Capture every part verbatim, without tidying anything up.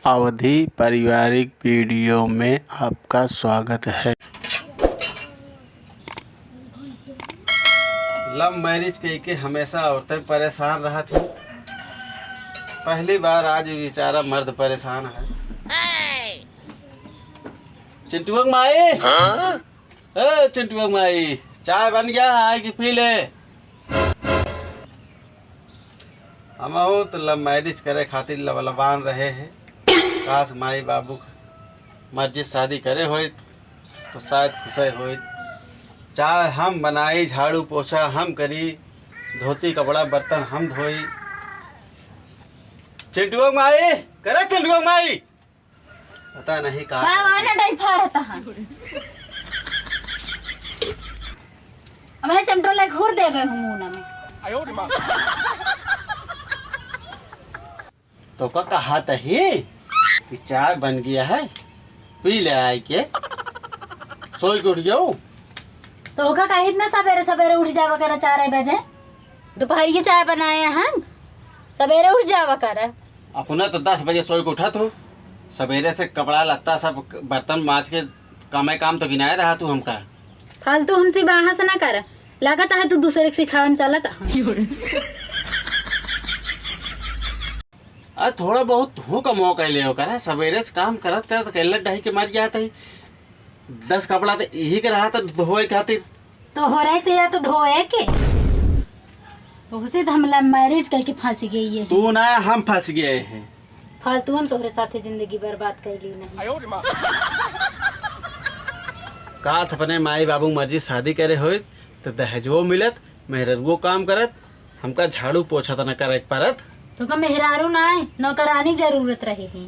अवधी पारिवारिक वीडियो में आपका स्वागत है। लव मैरिज कइके हमेशा औरतें परेशान रहत हैं। पहली बार आज बेचारा मर्द परेशान है। चिंटुआ के माई, ए चिंटुआ के माई, चाय बन गया है, आइके पी ले। हमहू तो लव मैरिज करे खातिर लबलबान रहे हैं। काश माई बाबू क मर्जी से शादी करे होइत तो शायद खुशे होइत। चाय हम बनाई, झाड़ू पोछा हम करी, धोती कपड़ा बर्तन हम धोई। चिंटुआ माई, करे चिंटुआ माई। पता नहीं का का करत वाला है। डाइफा रहता है। अब मैं चमटो ले घूर देबे हूँ मुंह में। तो का कहा तही कि चाय बन गया है, पी ले आइके, सोई के उठ जाऊ। तो का कही इतना सवेरे सवेरे उठ जावा कर चार बजे? दोपहर की चाय बनाए हम, सवेरे उठ जावा कर। अपना तो दस बजे सोई के उठत हो, सवेरे से कपड़ा लत्ता सब बर्तन माज के कामे काम तो गिनाए रहा तू हमका। फालतू हमसे बहस ना कर, लागत है तू दूसरे के सिखावन चलत है। अरे थोड़ा बहुत तू कमो कर ले ओकरा, सवेरे से काम करत करत कैलट ढाई के मर जात है। दस कपड़ा तो यही के रहा था धोए खातिर। तो हो रहे थे या तो धोए के, तो उसे तो हम लव मैरिज करके फंस गई है। तू ना, हम फंस गए हैं। फालतू हम तोहरे साथे जिंदगी बर्बाद कर ली नहीं। काश अपने माई बाबू मर्जी शादी करे होइत तो दहेजवो मिलत, मेहररुओ काम करत, हमका झाड़ू पोछा त न करे के परत। तो का मेहरारू ना है, नौकरानी जरूरत रहे ही।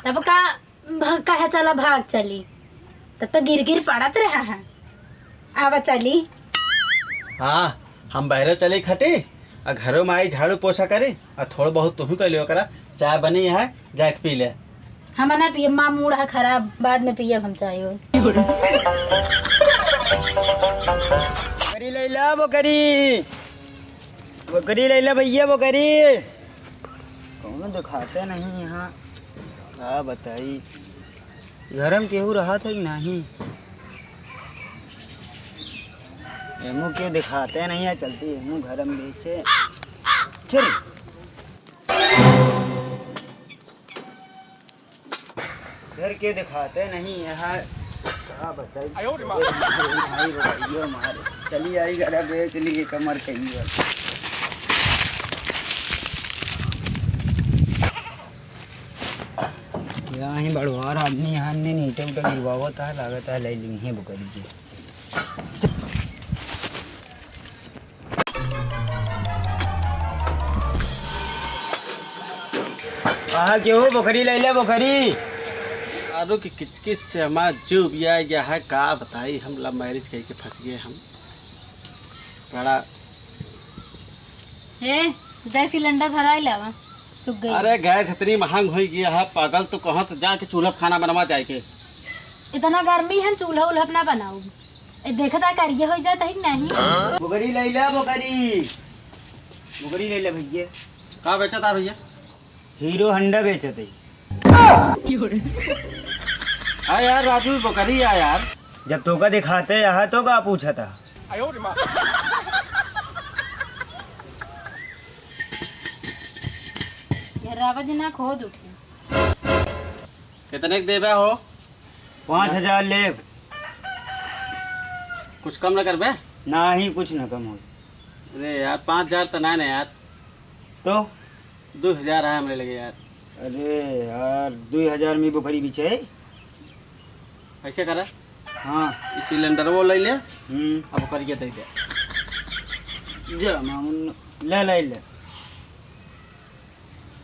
तब का भ-, कहे चला भाग चली, तब तो गिर गिर पड़त रहा है। आवा चली। हाँ, हम बहरे चली खटी, आ घरों में आई झाड़ू पोछा करी, आ थोड़ा बहुत तुहू कर लियो करा, चाय बनी है, जाके पी ले। हम ना पिए, माँ मूड है खराब, बाद में पिए हम चाय हो। बकरी लैला बकरी, बकरी लैला भैया बकरी। कौनो देखाते नहीं यहाँ, का बताई। घर में केहू रहत है कि नहीं? एमू के देखाते नहीं है, चलती एमू घर में बेचे। चल। घर के देखाते नहीं है, का बताई। आयो रे माँ। भाई बताइयो मारे। चली आई घर बेच लिए कमर कहियो। यहाँ ही बड़वार आदमी यहाँ ने नीचे उठे गिरवावत है, लागत है ले ली है बकरी जी। कहा के हो बकरी ले ले बकरी। आलू की किचकिच से हमार जीव बिया गया है, का बताई, हम लव मैरिज करके फंस गए हम। बड़ा ए, गैस सिलेंडर भराई लावा, सूख गई। अरे गैस इतनी महंग हो गया है पागल, तो कहाँ से जाके चूल्हा पे खाना बनवा जाए के? इतना गर्मी है, चूल्हा उल्हा पे ना बनाऊ। ए, देखा था करिए हो जाता है कि नहीं? बोकरी लैला बोकरी, बोकरी लैला भैया। का बेचत आ भैया? हीरो होंडा बेचत है। हाँ यार राजू, बोकरी आ यार। जब तोका दिखाते यहाँ तो का पूछा था? ये रावत जी ना खोद उठे। कितने के देबे हो? पाँच हजार ले। कुछ कम ना करबे? ना ही, कुछ ना कम हो। अरे यार, पाँच हजार तो ना ना यार। तो? दो हजार है हमरे लगे यार। अरे यार, दो हजार में बोकरी बिचे? ऐसे करा। हाँ। ई सिलेंडर वो ले ले। हम्म। अब करिए दे दे। जा मामून, ले ले ले।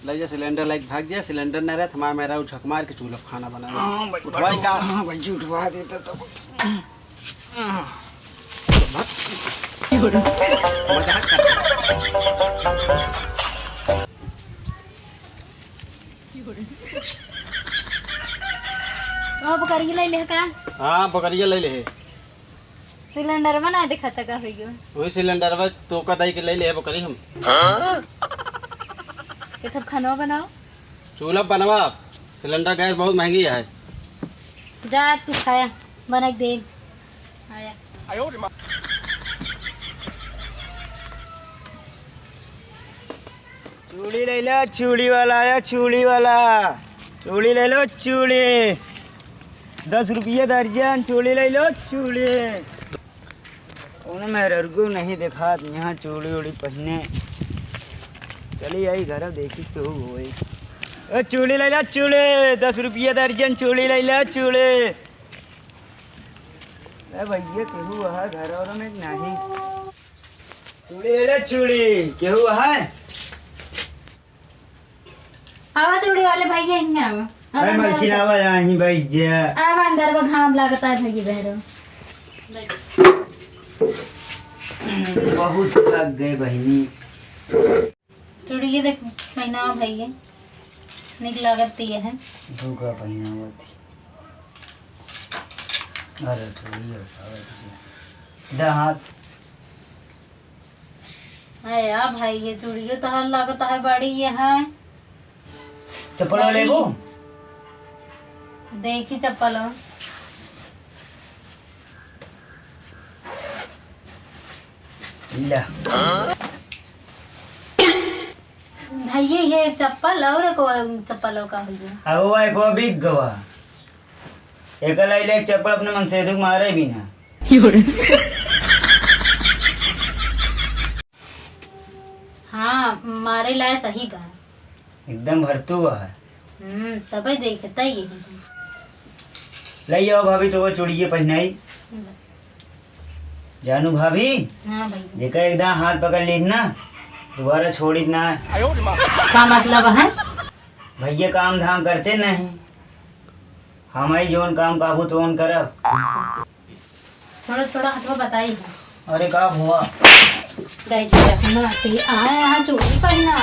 ले जा सिलेंडर लेके भाग जा, सिलेंडर नहीं रहत, हमारा मेहरारू झक मार के चूल्हा पे खाना बनावे। हाँ भाई, उठवाई का? हाँ भाई जी, उठवा देता तो। मजाक करता। तो बोकरिया ले ले का? हाँ, बोकरिया ले ले। सिलेंडर में ना दिखाता का होई गयो? वही सिलेंडर में तो का दई के ले ले बोकरी हम। ये सब खाना बनाओ। चूल्हा बनवा, सिलेंडर गैस बहुत महंगी है। जा तू खाया, बना के दे। आया। चूड़ी ले लो, चूड़ी वाला आया, चूड़ी वाला। चूड़ी ले लो, चूड़ी। दस रुपये दर्जन, चूड़ी ले लो, चूड़ी। कौनो मेहररुओ नहीं देखात यहाँ चूड़ी उड़ी पहिने। चली आई घर, देखी केहू होई। ए, चूड़ी ले ला, चूड़ी, दस रुपया दर्जन चूड़ी ले ला, चूड़ी। ए भैया, केहू है घर और में नहीं? चूड़ी ले ला, चूड़ी, केहू है? आवा चूड़ी वाले भैया, हियाँ आवा। आवा अरे अंदर मलकिन, आवा। आवा यहाँ बैठ जा। आवा अंदर, बा घाम लागता है भैया बहरो। बहुत थक गए बहिनी। चूड़ी ये देख, पहिनावा भैया, निक लागत तो ये है। धोखा पहिनावा थी। अरे चूड़ी उठावा थी। दा हाथ। अरे या भाई, ये चूड़ियो तोहार लागत है बड़ी, ये है चप्पल बड़ी। लेबो? देखी चप्पल हो। ले। भाई, ये, ये चप्पल और को चप्पल हो का हो गया? अब वो एक वो बिक गवा। एक लाई ले चप्पल अपने मन से दुख मारे भी ना। हाँ, मारे लाए सही बा। एकदम भरतू बा। हम्म, तबे देखे, तई यही। ले आओ भाभी, तो वो चूड़िए पहनाई। जानू भाभी, हाँ भाई। जेकर एकदम हाथ पकड़ ली ना, दोबारा छोड़ी ना। का मतलब है? भैया काम धाम करते नहीं, हम ही जौन काम काबू तौन करब। छोड़ो, छोड़ो, हटवा बताई है। अरे का हुआ? गए छी अपना से आए यहाँ चूड़ी पहना